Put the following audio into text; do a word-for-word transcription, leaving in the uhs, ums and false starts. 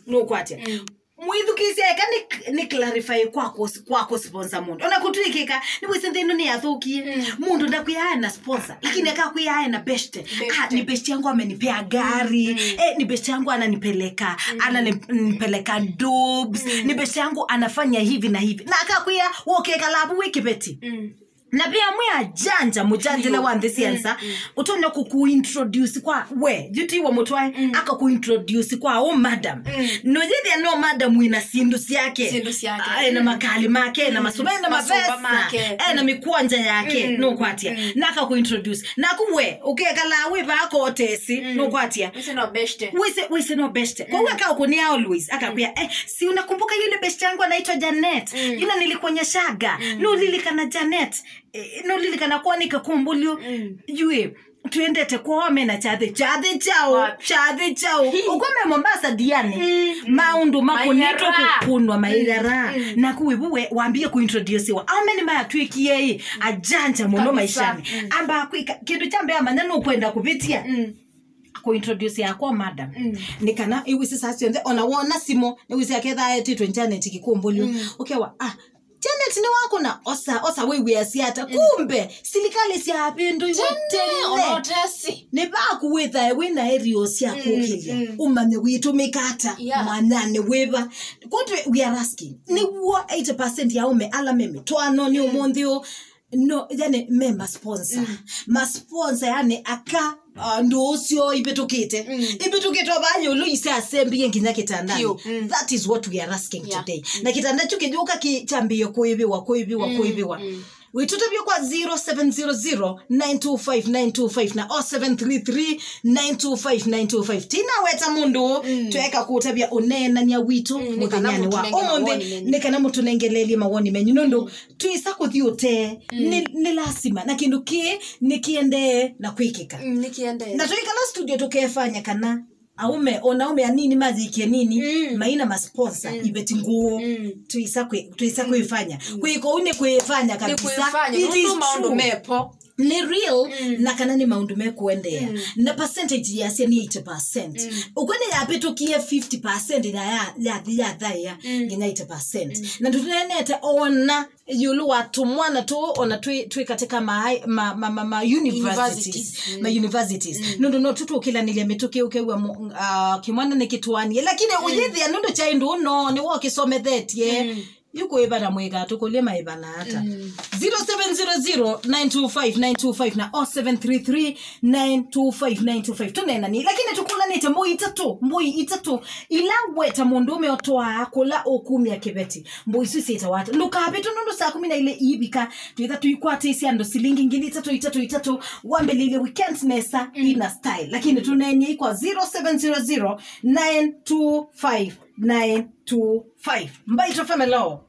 Nũkwatya. Mwĩthukĩĩsya eka nĩ, nĩ clarify kwa kũs-, kwa kũsponsor mũndũ. Ona kũtw'ĩkĩka, nĩwĩsĩ nthĩ ĩno nĩyathũkie. Mũndũ ndakwĩaa ena sponsor, lakini akakwĩaa ena beshte. Ah, ni beshte yangu amenipea gari. Eh, ni beshte yangu ananipeleka, ananipeleka dubs. Ni beshte yangu anafanya hivi na hivi. Na akakwĩa, "Wokekala avu wĩ kĩveti." Na pia mwe ajanja, mũjanjĩle wa nthĩ sya nza, ũtonya kũkũintroduce kwa we, yu ti we mũtwae, akakuintroduce kwa, "Oh, madam." No yĩthĩa no madam wĩna syĩndũ syake. Syĩndũ syake. Ah, ena makali make, ena masũva, ena mavesa, ena mĩkwanja yake, nũkwatya. Na akakuintroduce. Naku we, ũkekala wĩ vaa kotesi, nũkwatya. Wĩsĩ no beshte. Wĩsĩ, wĩsĩ no beshte. Kwa hiyo akakunia always, akakwĩa, "Eh, si unakumbuka yule beshte yangu anaitwa Janet? Yule nilikuonyeshaga." Nũlilikana Janet? Eh, nũlilikana kwa nĩ kakumbulyo? Yue, twendete kwao mena chathi. Chathi chao, chathi chao. Ukome Mombasa Diani. Maũndũ makunĩtwe kũkunwa maithara. Na kuwe buwe wambie kuintroduciwa. Ao meni mayatwikie ĩ, ajanja mũno maishani. Amba kwika, kĩndũ kya mbee amanya nũkwenda kũvĩtia. Kuintroduce yakwa madam. Nĩ kana ĩwĩsĩ saa syonthe, ona wona simũ, nĩwĩsĩ aketha etĩtwe Janet Kikumbulyo. Ũkewa, "Ah, Janet nĩ wakũna, osa, osa wĩw'ĩasya ata?" Kumbe, silikalĩ sya vĩndũ iwe tene. Ona ũtesi. Nĩ vaku wĩthae wĩna erio sya kũkĩlya. Ũmanye wĩtũmĩka ata, mwanyanĩ wĩva. Kũtwĩ, we are asking. Nĩw'o eighty percent ya aume ala me mĩtwaanonĩ ũmũnthĩ ũũ, no, yani, me masponsa. Masponsa, yani, aka, uh, ndũũ syoo ivĩtũkĩte. Ivĩtũkĩte o vaa yũlũ isasembie nginya kĩtandanĩ. That is what we are asking today. Na kĩtanda kyu kĩyũka kĩkyambĩĩe kũĩvĩwa, kũĩvĩwa, kũĩvĩwa. Wĩtũtavye kwa zero seven zero zero, nine two five, nine two five na oh seven three three, nine two five, nine two five. Tina weta mũndũ, tweka kũtavya ũneenany'a witũ mũthenyanĩ wa ũmũnthĩ, nĩ kana mũtũnengeleelye mawoni menyu. Nũndũ twĩsa kũthi ũtee, nĩ, nĩ lasima, na kĩndũ kĩĩ nĩkĩendee na kwĩkĩka. Na tũikala studio tũkefanya kana aume, ona aume anini mayikie nini, maina masponsa iveti ngũũ. Twĩsa kwĩ-, twĩsa kwĩfanya. Kwĩka ũu nĩ kwĩfanya kabisa. It is true. Nĩ real, na kana nĩ maũndũ mekũendeea. Na percentage yasya nĩ eighty percent. Ũkwene yapĩtũkie fifty percent na ya, yathi yathaĩa nginya eighty percent. Na tũneenete ona ĩũlũ wa tũmwana tũũ ona twĩ, twĩ katika ma, ma, ma, ma, ma universities. Ma universities. Nũndũ no tũtũkĩlanĩlya mĩtũkĩ ũkew'a mũ-, ah, kĩmwana nĩkĩtwanie. Lakini ũyĩthĩa nũndũ kyaĩ ndũũ no, nĩwe ũkĩsomethetye. Yu kũĩvana mwĩka tũkũlye maĩvana ata? Zero seven zero zero, nine two five, nine two five na oh seven three three, nine two five, nine two five. Tũneenanie, lakini tũkũlanĩte mbũi itatũ, mbũi itatũ ila weta mũndũũme ũtwaa kũla ũkumya kĩveti. Mbũi isu syĩtawa ata? Ndũkavĩtwe nũndũ saa kũmi na ilĩ iivika, twĩtha tũikwatĩsya andũ silingi ngili itatũ, itatũ, itatũ, wambĩlĩlye weekend nesa, ina style. Lakini tũneenie kwa zero seven zero zero, nine two five, nine two five. Mbaitũ F M, hello.